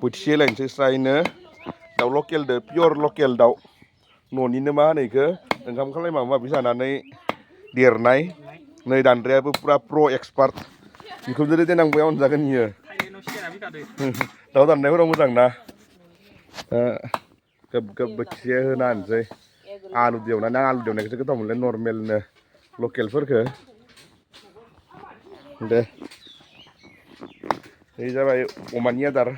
बोथिसे लायनोसै स्रायनो दाउ लकेलदो पियर लकेल दाउ न'निनो मा होनो इखो ओंखाम खालाय माबा माबि जानानै देरनाय नै दानद्रायाबो पुरा प्र' एक्सपार्ट बेखौ जुदि देनां बया अनजागोन इयो दाउ दाननायफोराव मोजां ना गोब बोथिसे होना होनसै आलु देवनानै आलु देवनायखौसो गोथाव मोनलै नर्मेलनो लकेलफोरखौ दे बे जाबाय अमानि आदार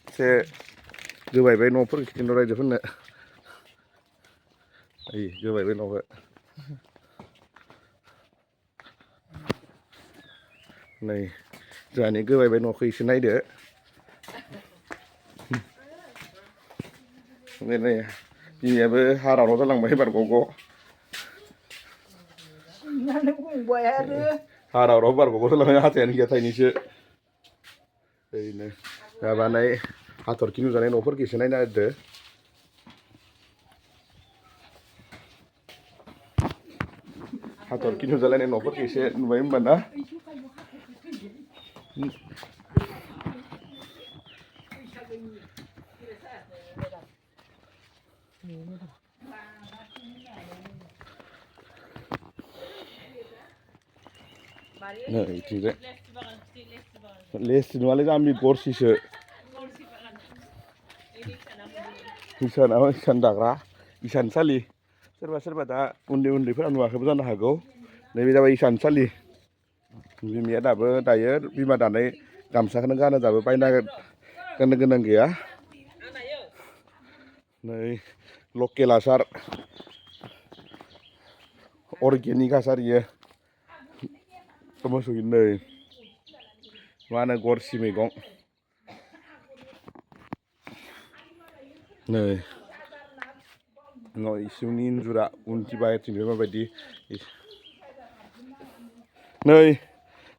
एसे गोबायबाय न'फोरखौ खिन्थु रायजोफोरनो ओइ गोबायबाय न'खौ नै जोंहानि गोबायबाय न'खौ एसे नायदो नै बिमायाबो हाराव जालांबाय बारग'ग' हाराव बारग'ग' जालांबाय हाथायानो गैया थाइनैसो ओरैनो माबानाय हाथरखि नुजानाय न'फोरखौ एसे नायना होदो हाथरखि नुजालायनाय न'फोरखौ एसे नुबाय होमबा ना नै इथिंजाय लेसि नङालै जाम्बि गरसिसो इसान दाग्रा इसानसालि सोरबा दा उन्दैफोरा नुवाखैबो जानो हागौ नैबे जाबाय इसानसालि बिमाया दाबो दायो बिमा दानाय गामसाखौनो गानो दाबो बायना गाननो गोनां गैया नै लकेल हासार अर्गेनिक हासार इयो मोसौनि नै मा होनो गरसि मैगं नै इसिंनि इन्जुरा उनथि बाहेरथिंबो माबायदि नै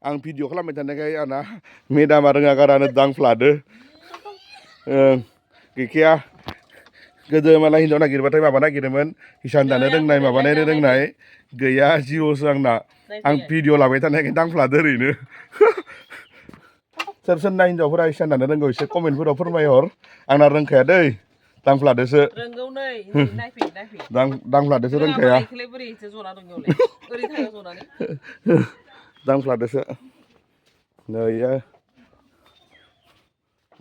आं भिडिअ खालामबाय थानायखाय आंना मेदामा रोङा गारानो दांफ्लादो गैखाया गोदो मालाय हिन्जाव नागिरबाथाय माबा नागिरोमोन हिसान दानो रोंनाय माबानो रोंनाय गैया जिर'सो आंना आं भिडिअ लाबाय थानायखाय दांफ्लादो ओरैनो सोर सोरना हिन्जावफोरा हिसान दानो रोंगौ एसे कमेन्टफोराव फोरमायहर आंना रोंखाया दै दांफ्लादोसो रोंगौ नै दांफ्लादोसो रोंखाया दांफ्लादोसो नै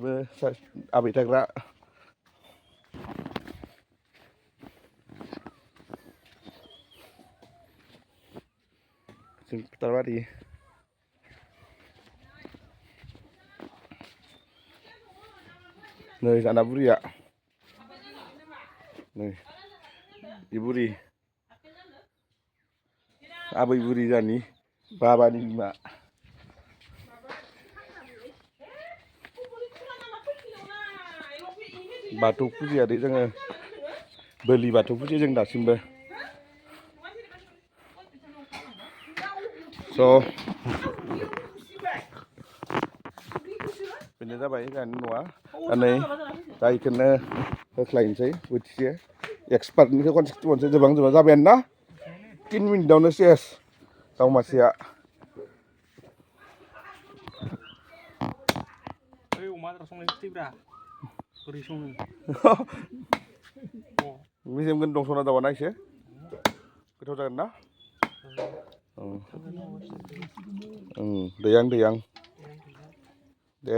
बे आबै थाग्रा जों फोथारबारि नै जाना बुरिया नै इ बुरि आबै बुरि जानि बाबानि बिमा बाथौ फुजियादै जोङो बोलि बाथौ फुजियो जों दासिमबो स' बेनो जाबाय जोंहानि न'आ नै दा बेखौनो होख्लायनोसै बोथिसे एक्सपार्टनिखौ खनसे जोबां जाबायानो ना 3 मिनिटावनो सेस दाउ मासेया मेजेम गोन दंस'ना दाउआना एसे गोथाव जागोन ना दैयां दे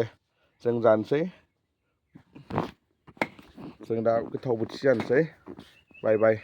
जों जानोसै जों दा गोथाव बोथिसे जानोसै बाय बाय